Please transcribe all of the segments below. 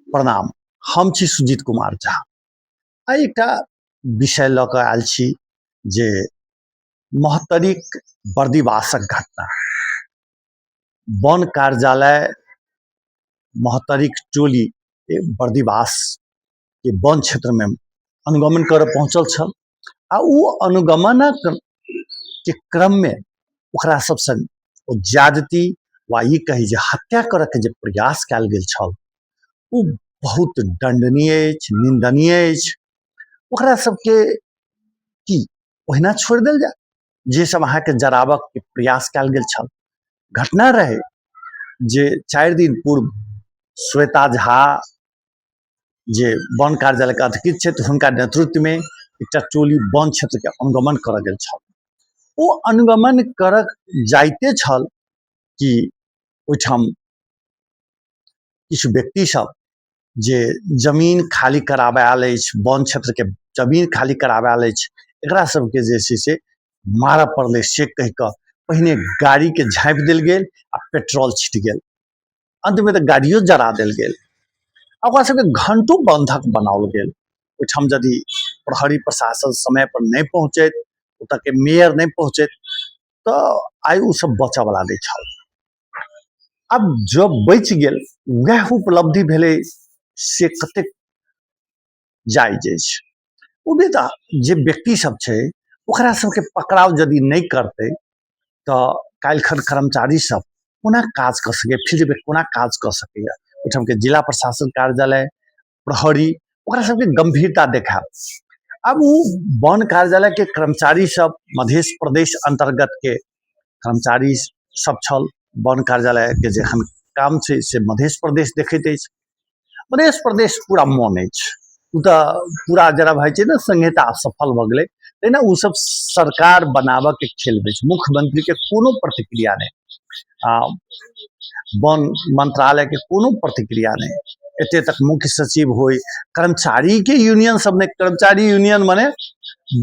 प्रणाम, हम छी सुजीत कुमार झा। आइ एकटा विषय लऽ कऽ आयल छी जे महोत्तरीक बर्दिवासक घटना। वन कार्यालय महोत्तरीक टोली बर्दिवास के वन क्षेत्रमे अनुगमन करऽ पहुँचल छल आ ओ अनुगमनक के क्रममे ओकरा सब संग ओ ज्यादती वा ई कही जे हत्या करऽके जे प्रयास कयल गेल छल, ओ बहुत दण्डनीय अछि, निन्दनीय अछि। ओकरा सबके की ओहिना छोड़ि देल जाय जे सब अहाँके जराबऽके प्रयास कयल गेल छल? घटना रहै जे 4 दिन पूर्व श्वेता झा जे वन कार्यालयके अधिकृत छथि, हुनका नेतृत्वमे एकटा टोली वन क्षेत्रके अनुगमन करऽ गेल छल। ओ अनुगमन करऽ जाइते छल कि ओहिठाम किछु व्यक्ति सब जे जमीन खाली कराबय आयल अछि, वन क्षेत्रके जमीन खाली कराबय आयल अछि, एकरा सबके जे छै से मारऽ पड़लै से कहि कऽ पहिने गाड़ीके झाँपि देल गेल आ पेट्रोल छिट गेल। अंतमे तऽ गाड़ियो जरा देल गेल आ ओकरा सबके घंटो बंधक बनाओल गेल। ओहिठाम यदि प्रहरी प्रशासन समय पर नहि पहुँचैत, ओतऽके मेयर नहि पहुँचैत, तऽ आइ ओ सब बचऽवला नहि छल। आब जब बचि गेल, वएह उपलब्धि भेलै से कतेक जायज अछि। ओ भी तऽ जे व्यक्ति सब छै ओकरा सबके पकड़ाव यदि नहि करतै तऽ काल्हिखन कर्मचारी सब कोना काज कऽ सकैए, फील्डमे कोना काज कऽ सकैए? ओहिठामके जिला प्रशासन कार्यालय, प्रहरी ओकरा सबके गंभीरता देखायब। आब ओ वन कार्यालयके कर्मचारी सब मध्य प्रदेश अन्तर्गतके कर्मचारी सब छल। वन कार्यालयके जेहन काम छै से मध्य प्रदेश देखैत अछि। मध्य प्रदेश पूरा मन अछि, ओ तऽ पूरा जेना भए छै ने संहिता सफल भऽ गेलै, तहिना ओ सब सरकार बनाबऽके खेलमे छै। मुख्यमंत्रीके कोनो प्रतिक्रिया नहि, आ वन मंत्रालयके कोनो प्रतिक्रिया नहि, एते तक मुख्य सचिव होइ, कर्मचारीके यूनियन सब नहि। कर्मचारी यूनियन मने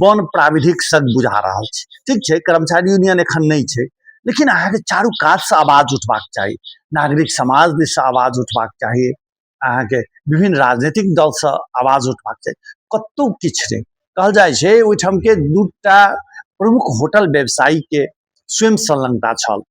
वन प्राविधिक संघ बुझा रहल छै। ठीक छै, कर्मचारी यूनियन एखन नहि छै, लेकिन अहाँके चारू कातसँ आवाज उठबाक चाही, नागरिक समाज दिससँ आवाज उठबाक चाही, अहाँके विभिन्न राजनीतिक दलसँ आवाज उठबाक चाही। कतहु किछु नहि कहल जाइ छै। ओहिठामके 2टा प्रमुख होटल व्यवसायीके स्वयं संलग्नता छल।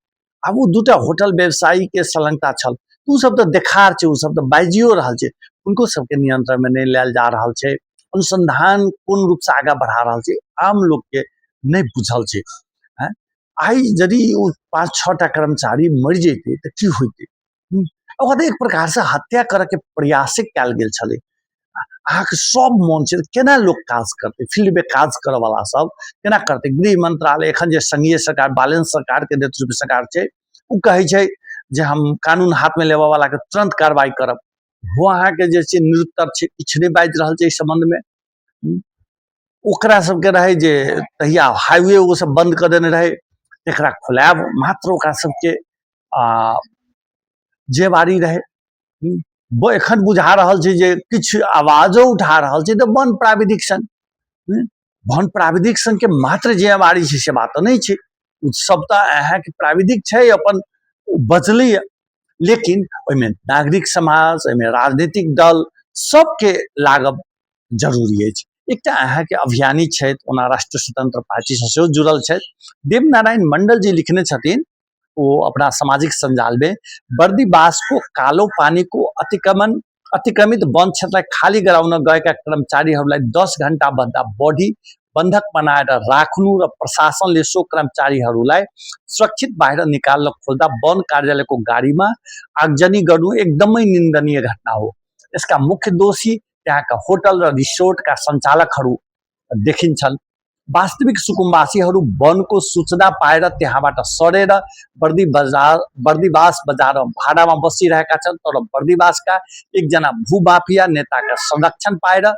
आब ओ 2टा होटल व्यवसायीके संलग्नता छल, ओ सब तऽ देखार छै, ओ सब तऽ बाजियो रहल छै, हुनको सबके नियंत्रणमे नहि लायल जा रहल छै। अनुसंधान कोन रूपसँ आगाँ बढ़ा रहल छै, आम लोकके नहि बुझल छै। आइ यदि ओ 5-6टा कर्मचारी मरि जैतै तऽ की होइतै? ओकरा तऽ एक प्रकारसँ हत्या करऽके प्रयासे कयल गेल छलै। अहाँके सब मन छै, केना लोक काज करतै? फील्डमे काज करऽवला सब केना करतै? गृह मंत्रालय एखन जे संघीय सरकार बालेन सरकारके नेतृत्व सरकार छै, ओ कहै छै जे हम कानून हाथमे लेबऽवलाके तुरन्त कार्रवाइ करब। ओ अहाँके जे छै निरुत्तर छै, किछु नहि बाजि रहल छै एहि सम्बन्धमे। ओकरा सबके रहै जे तहिया हाईवे ओ सब बन्द कऽ देने रहै, तकरा खोलायब मात्र ओकरा सबके आ जेवारी रहै। एखन बुझा रहल छै जे किछु आवाजो उठा रहल छै तऽ वन प्राविधिक संघ, वन प्राविधिक संघके मात्र जिम्मेवारी छै से बात नहि छै। ओ सब तऽ अहाँके प्राविधिक छै, अपन बजलैए, लेकिन ओहिमे नागरिक समाज, ओहिमे राजनीतिक दल सबके लागब जरूरी अछि। एकटा अहाँके अभियानी छथि, ओना राष्ट्रीय स्वतंत्र पार्टीसँ सेहो जुड़ल छथि, देवनारायण मंडल जी लिखने छथिन ओ अपना सामाजिक सञ्जालमे, बर्दिवासको कालो पानीको अतिक्रमित वन क्षेत्रलाई खाली गराउन गएका कर्मचारीहरूलाई 10 घण्टाभन्दा बढी बन्धक बनाएर राख्नु र प्रशासनले सो कर्मचारीहरूलाई सुरक्षित बाहिर निकाल्न खोज्दा वन कार्यालयको गाडीमा आगजनी गर्नु एकदमै निन्दनीय घटना हो। यसका मुख्य दोषी त्यहाँका होटल र रिसोर्टका सञ्चालकहरू देखिन्छन्। वास्तविक सुकुम्बासीहरू वनको सूचना पाएर त्यहाँबाट सरेर बर्दिवास बजारमा भाडामा बसिरहेका छन्। तर बर्दिवासका एकजना भूमाफिया नेताका संरक्षण पाएर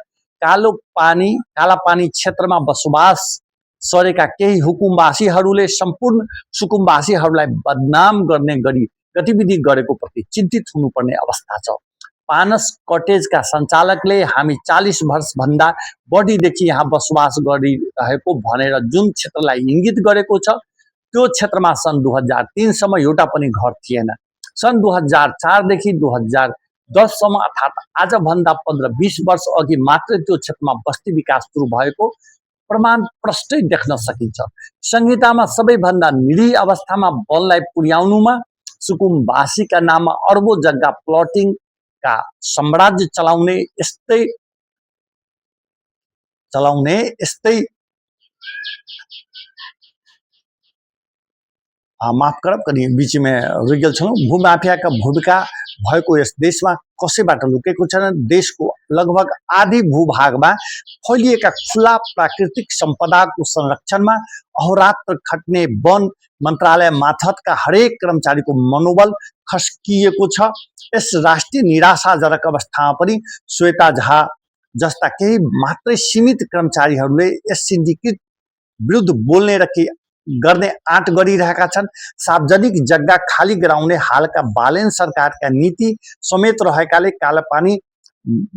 कालापानी क्षेत्रमा बसोबास सरेका केही हुकुमवासीहरूले सम्पूर्ण सुकुम्बासीहरूलाई बदनाम गर्ने गरी गतिविधि गरेको प्रति चिन्तित हुनुपर्ने अवस्था छ। पानस कटेजका सञ्चालकले हामी 40 वर्षभन्दा बढीदेखि यहाँ बसोबास गरिरहेको भनेर जुन क्षेत्रलाई इङ्गित गरेको छ, त्यो क्षेत्रमा सन् 2003 सम्म एउटा पनि घर थिएन। सन् 2004 देखि 2000 10सम्म अर्थात् आजभन्दा 15-20 वर्ष अघि मात्रै त्यो क्षेत्रमा बस्ती विकास सुरु भएको प्रमाण प्रष्टै देख्न सकिन्छ। संहितामा सबैभन्दा निरीह अवस्थामा वनलाई पुर्याउनुमा सुकुम्बासीका नाममा अरबौं जग्गा प्लटिङका साम्राज्य चलाउने यस्तै माफ करब, कनि बीचमे रुकि गेल छलहुँ। भूमाफियाका भूमिका भएको यस देशमा कसैबाट लुकेको छैन। देशको लगभग आधी भूभागमा फैलिएका खुला प्राकृतिक सम्पदाको संरक्षणमा अहोरात्र खट्ने वन मन्त्रालय मार्फतका हरेक कर्मचारीको मनोबल खस्किएको छ। यस राष्ट्रिय निराशाजनक अवस्थामा पनि श्वेता झा जस्ता केही मात्रै सीमित कर्मचारीहरूले यस सिन्डिकेट विरुद्ध बोल्ने र केही गर्ने आँट गरिरहेका छन्। सार्वजनिक जग्गा खाली गराउने हालका बालेन सरकारका नीति समेत रहेकाले कालापानी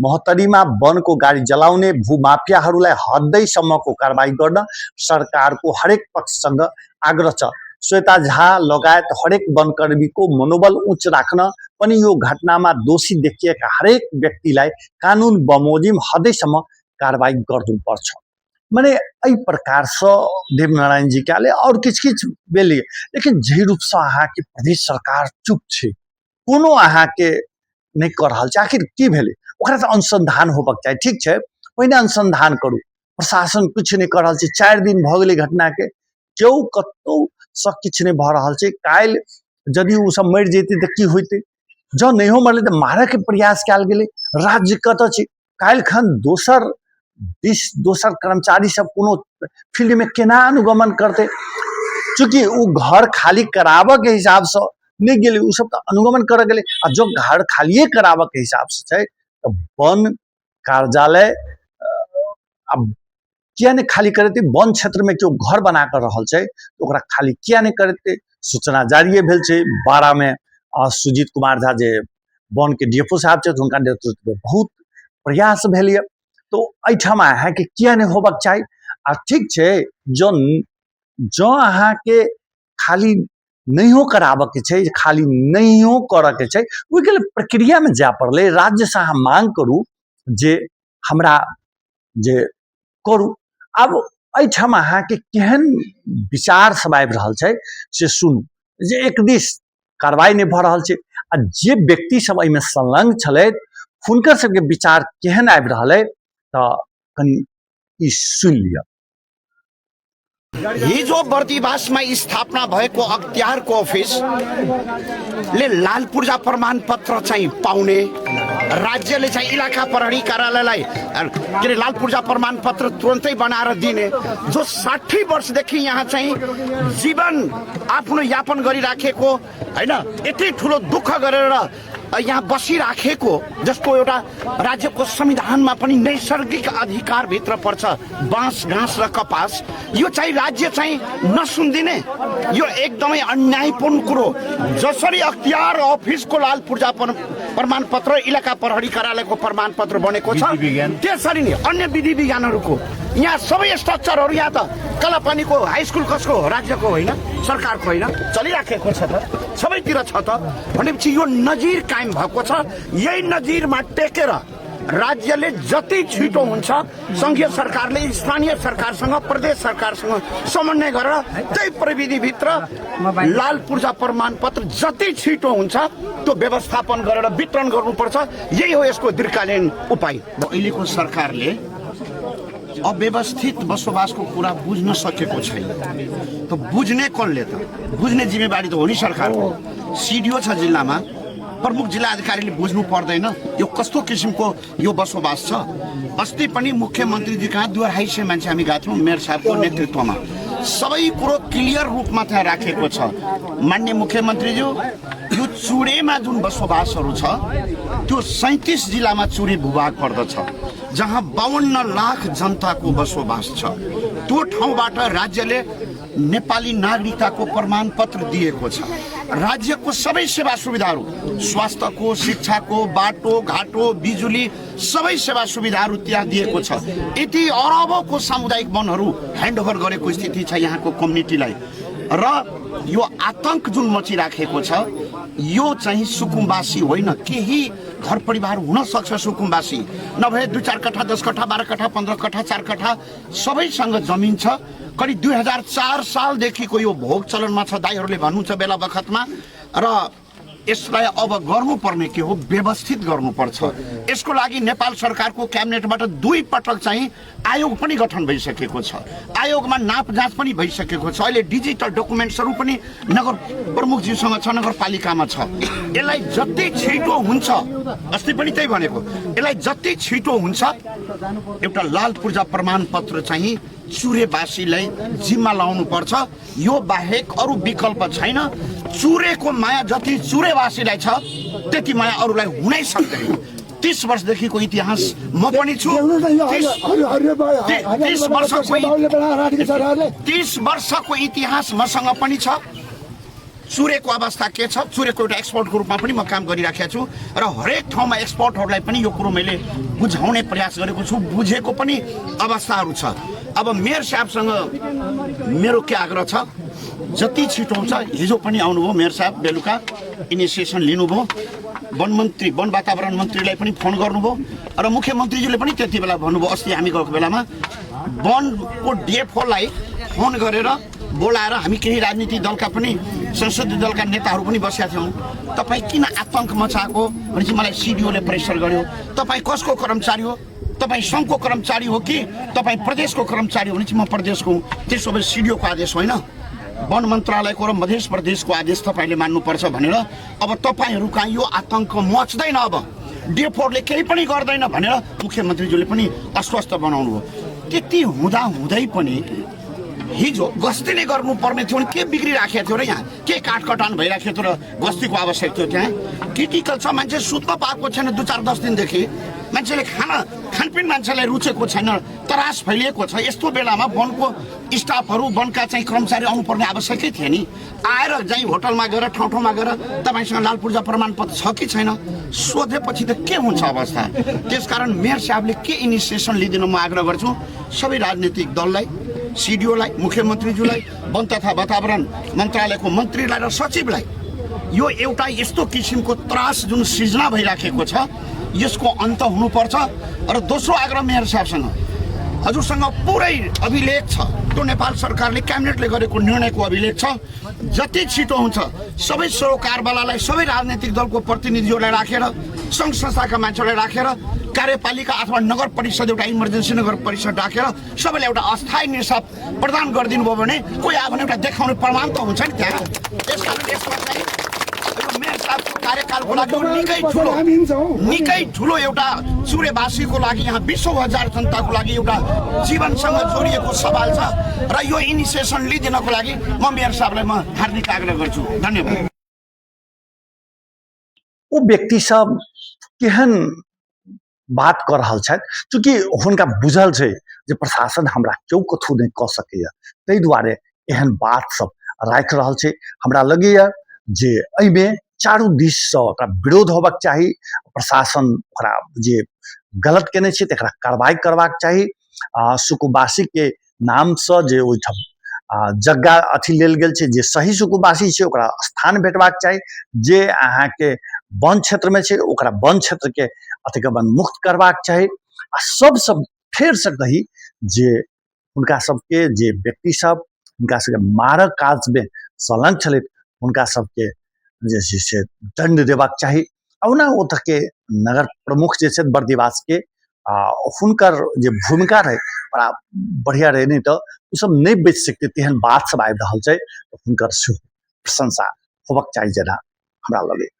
महोत्तरीमा वनको गाडी जलाउने भूमाफियाहरूलाई हदैसम्मको कारबाही गर्न सरकारको हरेक पक्षसँग आग्रह छ। श्वेता झा लगायत हरेक वनकर्मीको मनोबल उच्च राख्न पनि यो घटनामा दोषी देखिएका हरेक व्यक्तिलाई कानुन बमोजिम हदैसम्म कारबाही गर्नुपर्छ। मने एहि प्रकारसँ देवनारायण जी के आले आओर किछु किछु भेलै, लेकिन जाहि रूपसँ अहाँके प्रदेश सरकार चुप छै, कोनो अहाँके नहि कऽ रहल छै, आखिर की भेलै? ओकरा तऽ अनुसन्धान होबक चाही। ठीक छै, पहिने अनुसन्धान करू। प्रशासन किछु नहि कऽ रहल छै। 4 दिन भऽ गेलै घटनाके, केओ कतहुसँ किछु नहि भऽ रहल छै। काल्हि यदि ओसभ मरि जेतै तऽ की होइतै? जँ नहियो मरलै तऽ मारयके प्रयास कयल गेलै। राज्य कतऽ छै? काल्हि खन दोसर दिस दोसर कर्मचारी सब कोनो फील्डमे केना अनुगमन करतै? चूँकि ओ घर खाली कराबऽके हिसाबसँ नहि गेलै, ओ सब तऽ अनुगमन करऽ गेलै। आ जँ घर खालिए कराबऽके हिसाबसँ छै तऽ वन कार्यालय आब किया नहि खाली करेतै? वन क्षेत्रमे केओ घर बना कऽ रहल छै तऽ ओकरा खाली किया नहि करेतै? सूचना जारिए भेल छै। बारामे सुजीत कुमार झा जे वनके डी एफ ओ साहब छथि, हुनका नेतृत्वमे बहुत प्रयास भेल यऽ। तऽ एहिठाम अहाँके किया नहि होबक चाही? आ ठीक छै, जँ जँ अहाँके खाली नहियो कराबऽके छै, खाली नहियो करऽके छै, ओहिके लेल प्रक्रियामे जाय पड़लै। राज्यसँ अहाँ मांग करू जे हमरा जे करू। आब एहिठाम अहाँके केहन विचार सब आबि रहल छै से सुनू, जे एक दिस कार्रवाई नहि भऽ रहल छै आ जे व्यक्ति सब एहिमे संलग्न छलथि हुनकर सबके विचार केहन आबि रहल अइ, तऽ कनि ई सुनि लिअ। हिजो बर्दिवासमा स्थापना भएको अख्तियारको अफिसले लाल पूर्जा प्रमाणपत्र चाहिँ पाउने, राज्यले चाहिँ इलाका प्रहरी कार्यालयलाई के अरे लाल पूर्जा प्रमाणपत्र तुरन्तै बनाएर दिने, जो 60 वर्षदेखि यहाँ चाहिँ जीवन आफ्नो यापन गरिराखेको होइन, यति ठुलो दुःख गरेर यहाँ बसिराखेको, जसको एउटा राज्यको संविधानमा पनि नैसर्गिक अधिकारभित्र पर्छ बाँस घाँस र कपास, यो चाहिँ राज्य चाहिँ नसुनिदिने, यो एकदमै अन्यायपूर्ण कुरो। जसरी अख्तियार अफिसको लाल पूर्जा प्रमाणपत्र इलाका प्रहरी कार्यालयको प्रमाणपत्र बनेको छ, त्यसरी नै अन्य विधि विज्ञानहरूको यहाँ सबै स्ट्रक्चरहरू, यहाँ त कालापानीको हाई स्कुल कसको हो? राज्यको होइन, सरकारको होइन, चलिराखेको छ त, सबैतिर छ त। भनेपछि यो नजिर कायम भएको छ। यही नजिरमा टेकेर राज्यले जति छिटो हुन्छ सङ्घीय सरकारले स्थानीय सरकारसँग प्रदेश सरकारसँग समन्वय गरेर त्यही प्रविधिभित्र लाल पूर्जा प्रमाणपत्र जति छिटो हुन्छ त्यो व्यवस्थापन गरेर वितरण गर्नुपर्छ। यही हो यसको दीर्घकालीन उपाय। अहिलेको सरकारले अव्यवस्थित बसोबासको कुरा बुझ्न सकेको छैन त बुझ्ने कसले त? बुझ्ने जिम्मेवारी त हो नि सरकारको। सिडिओ छ जिल्लामा, प्रमुख जिल्ला अधिकारीले बुझ्नु पर्दैन यो कस्तो किसिमको यो बसोबास छ? अस्ति पनि मुख्यमन्त्रीजी कहाँ 250 मान्छे हामी गएको थियौँ मेयर साहबको नेतृत्वमा, सबै कुरो क्लियर रूपमा त्यहाँ राखेको छ। मान्य मुख्यमन्त्रीज्यू, यो चुडेमा जुन बसोबासहरू छ त्यो 37 जिल्लामा चुरे भूभाग पर्दछ, जहाँ 52 लाख जनताको बसोबास छ। त्यो ठाउँबाट राज्यले नेपाली नागरिकताको प्रमाणपत्र दिएको छ। राज्यको सबै सेवा सुविधाहरू, स्वास्थ्यको, शिक्षाको, बाटो घाटो, बिजुली, सबै सेवा सुविधाहरू त्यहाँ दिएको छ। यति अरबौँको सामुदायिक वनहरू ह्यान्डओभर गरेको स्थिति छ यहाँको कम्युनिटीलाई। र यो आतङ्क जुन मचिराखेको छ यो चाहिँ सुकुम्बासी होइन, केही घर परिवार हुन सक्छ सुकुम्बासी नभए 2 4 कट्ठा 10 कट्ठा 12 कट्ठा 15 कट्ठा 4 कट्ठा सबैसँग जमिन छ। करिब 2004 सालदेखिको यो भोग चलनमा छ, दाईहरूले भन्नुहुन्छ बेला बखतमा। र यसलाई अब गर्नुपर्ने के हो, व्यवस्थित गर्नुपर्छ। यसको लागि नेपाल सरकारको क्याबिनेटबाट 2 पटक चाहिँ आयोग पनि गठन भइसकेको छ, आयोगमा नाप जाँच पनि भइसकेको छ। अहिले डिजिटल डकुमेन्ट्सहरू पनि नगर प्रमुखज्यूसँग छ, नगरपालिकामा छ। यसलाई जति छिटो हुन्छ, अस्ति पनि त्यही भनेको, यसलाई जति छिटो हुन्छ एउटा लाल पूर्जा प्रमाणपत्र चाहिँ चुरेवासीलाई जिम्मा लाउनु पर्छ। यो बाहेक अरू विकल्प छैन। चुरेको माया जति चुरेवासीलाई छ त्यति माया अरूलाई हुनै सक्दैन। 30 वर्षदेखिको इतिहास म पनि छु। 30 वर्षको इतिहास मसँग पनि छ। चुरेको अवस्था के छ, चुरेको एउटा एक्सपर्टको रूपमा पनि म काम गरिराखेको छु र हरेक ठाउँमा एक्सपर्टहरूलाई पनि यो कुरो मैले बुझाउने प्रयास गरेको छु, बुझेको पनि अवस्थाहरू छ। अब मेयर साहबसँग मेरो के आग्रह छ, जति छिटो हुन्छ, हिजो पनि आउनुभयो मेयर साहब, बेलुका इनिसिएसन लिनुभयो, वन मन्त्री वन वातावरण मन्त्रीलाई पनि फोन गर्नुभयो र मुख्यमन्त्रीज्यूले पनि त्यति बेला भन्नुभयो, अस्ति हामी गएको बेलामा वनको डिएफओलाई फोन गरेर बोलाएर हामी केही राजनीतिक दलका पनि संसदीय दलका नेताहरू पनि बसेका थियौँ। तपाईँ किन आतङ्क मचाएको भनेपछि मलाई सिडिओले प्रेसर गर्यो, तपाईँ कसको कर्मचारी हो, तपाईँ सङ्घको कर्मचारी हो कि तपाईँ प्रदेशको कर्मचारी हो भने चाहिँ म प्रदेशको हुँ। त्यसो भए सिडिओको आदेश होइन, वन मन्त्रालयको र मध्य प्रदेशको आदेश तपाईँले मान्नुपर्छ भनेर। अब तपाईँहरू कहाँ यो आतङ्क मच्दैन, अब डिएफओले केही पनि गर्दैन भनेर मुख्यमन्त्रीज्यूले पनि आश्वस्त बनाउनु भयो। त्यति हुँदा हुँदै पनि हिजो गस्ती नै गर्नुपर्ने थियो भने के बिग्रिराखेको थियो र यहाँ के काटकटान भइराखेको थियो र गस्तीको आवश्यक थियो? त्यहाँ क्रिटिकल छ, मान्छे सुत्न पाएको छैन 2 4 10 दिनदेखि, मान्छेले खाना खानपिन मान्छेलाई रुचेको छैन, त्रास फैलिएको छ। यस्तो बेलामा वनको स्टाफहरू वनका चाहिँ कर्मचारी आउनुपर्ने आवश्यकै थियो नि। आएर चाहिँ होटलमा गएर ठाउँ ठाउँमा गएर तपाईँसँग लाल पूर्जा प्रमाणपत्र छ कि छैन सोधेपछि त के हुन्छ अवस्था। त्यसकारण मेयर साहबले के इनिसिएसन लिँदैन म आग्रह गर्छु सबै राजनीतिक दललाई, सिडिओलाई, मुख्यमन्त्रीज्यूलाई, वन तथा वातावरण मन्त्रालयको मन्त्रीलाई र सचिवलाई। यो एउटा यस्तो किसिमको त्रास जुन सिर्जना भइराखेको छ यसको अन्त हुनुपर्छ। र दोस्रो आग्रह मेयर साहबसँग, हजुरसँग पुरै अभिलेख छ, त्यो नेपाल सरकारले क्याबिनेटले गरेको निर्णयको अभिलेख छ। जति छिटो हुन्छ सबै सरोकारवालालाई, सबै राजनीतिक दलको प्रतिनिधिहरूलाई राखेर, सङ्घ संस्थाका मान्छेहरूलाई राखेर, कार्यपालिका अथवा नगर परिषद एउटा इमर्जेन्सी नगर परिषद राखेर सबैलाई एउटा अस्थायी निसाब प्रदान गरिदिनु भयो भने कोही आयो भने एउटा देखाउने प्रमाण त हुन्छ नि त्यहाँ। त्यसकारण यसमा चाहिँ मेयर साहबको कार्यकालको लागि निकै ठुलो एउटा चुरेवासीको लागि, यहाँ 20,000 जनताको लागि एउटा जीवनसँग जोडिएको सवाल छ र यो इनिसिएसन लिइदिनको लागि म मेयर साहबलाई म हार्दिक आग्रह गर्छु। धन्यवाद। ओ व्यक्ति सब केहन बात कऽ रहल छथि, चूँकि हुनका बुझल छै जे प्रशासन हमरा केओ कथू नहि कऽ सकैए, ताहि दुआरे एहन बात सब राखि रहल छै। हमरा लगैए जे एहिमे चारू दिससँ ओकरा विरोध होबाक चाही, प्रशासन ओकरा जे गलत केने छै तकरा कार्रवाई करबाक चाही। आ सुकुम्बासीके नामसँ जे ओहिठाम जग्गा अथी लेल गेल छै, जे सही सुकुम्बासी छै ओकरा स्थान भेटबाक चाही, जे अहाँके वन क्षेत्रमे छै ओकरा वन क्षेत्रके अतिक्रमण मुक्त करबाक चाही। आ सबसँ फेरसँ कही जे हुनका सबके जे व्यक्ति सब हुनका सबके मारक काजमे संलग्न छलथि हुनका सबके जे छै से दण्ड देबाक चाही। आ ओना ओतऽके नगर प्रमुख जे छथि बर्दिवासके, आ हुनकर जे भूमिका रहै बड़ा बढ़िया रहै, नहि तऽ ओसब नहि बचि सकतै तेहन बात सब आबि रहल छै। हुनकर सेहो प्रशंसा होबक चाही जेना हमरा लगैए।